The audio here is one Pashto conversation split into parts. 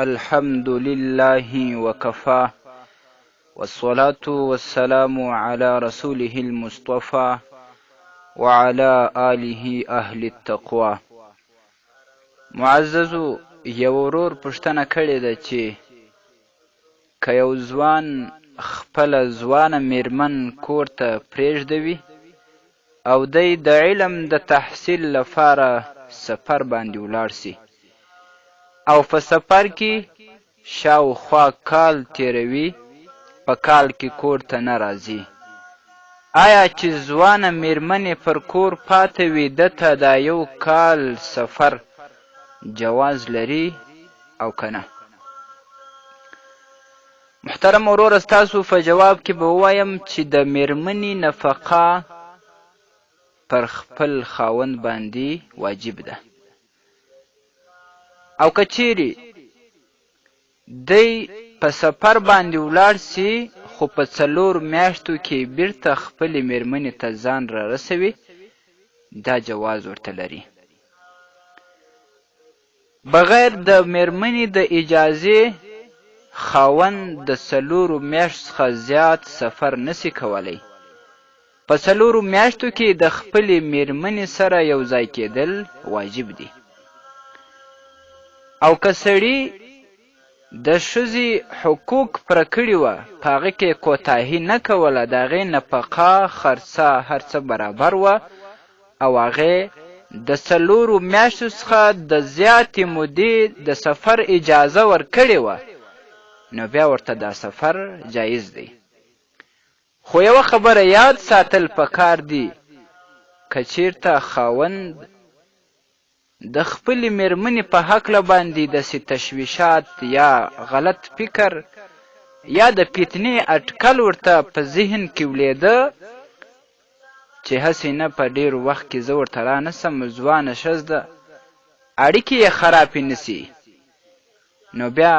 الحمد لله وكفى والصلاة والسلام على رسوله المصطفى وعلى آله أهل التقوى. معززو، یو ورور پوښتنه کړې ده چې که یو ځوان خپله ځوانه میرمن کور ته پرېږدوي او دی د علم د تحصیل لپاره سفر باندې ولاړ سي او په سفر کې شاوخوا کال تېروي، په کال کې کور ته نه راځي، آیا چې ځوانه میرمن یې پر کور پاته وي ده ته دا یو کال سفر جواز لري او که نه؟ محترم وروره، ستاسو په جواب کې به ووایم چې د میرمنې نفقه پر خپل خاوند باندې واجب ده او که چیرې دی په سفر باندې ولاړ سي خو په 4 میاشتو کې بیرته خپلې میرمنې ته ځان را رسوي، دا جواز ورته لري. بغیر د میرمنې د اجازې خاوند د 4 میاشتو څخه زیات سفر نسی کولی. په 4 میاشتو کې د خپلې میرمنې سره یو ځای کېدل واجب دي. او که سړي د ښځې حقوق پوره کړي وه، په هغه کې کوتاهي نه کوله، د هغې نفقه، خرڅه، هر څه برابر وه او هغې د 4 میاشتو څخه د زیاتې مودې د سفر اجازه ورکړې وه، نو بیا ورته دا سفر جایز دی. خو یوه خبره یاد ساتل پکار دي، که چیرته خاوند د خپلې میرمنې په هکله باندې داسې تشویشات یا غلط فکر یا د فتنې اټکل ورته په ذهن کې ولیده چې هسې نه په ډېر وخت کې زه ورته رانه سم، ځوانه ښځه ده، اړیکې یې خرابې نه سي، نو بیا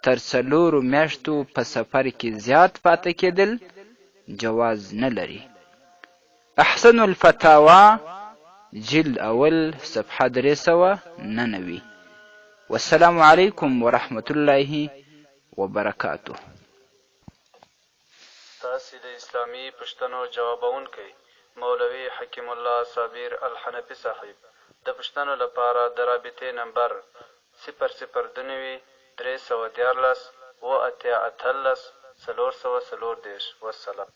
تر 4 میاشتو په سفر کې زیات پاتې کېدل جواز نه لري. احسن الفتاوا جلد اول صفحه 399. والسلام علیکم ورحمة الله وبرکاته. تاسې د اسلامي پوښتنو جوابوونکی مولوي حکیم الله صابر الحنفي صاحب د پوښتنو لپاره د رابطې نمبر 0 0 92 313 87 18 434. والسلام.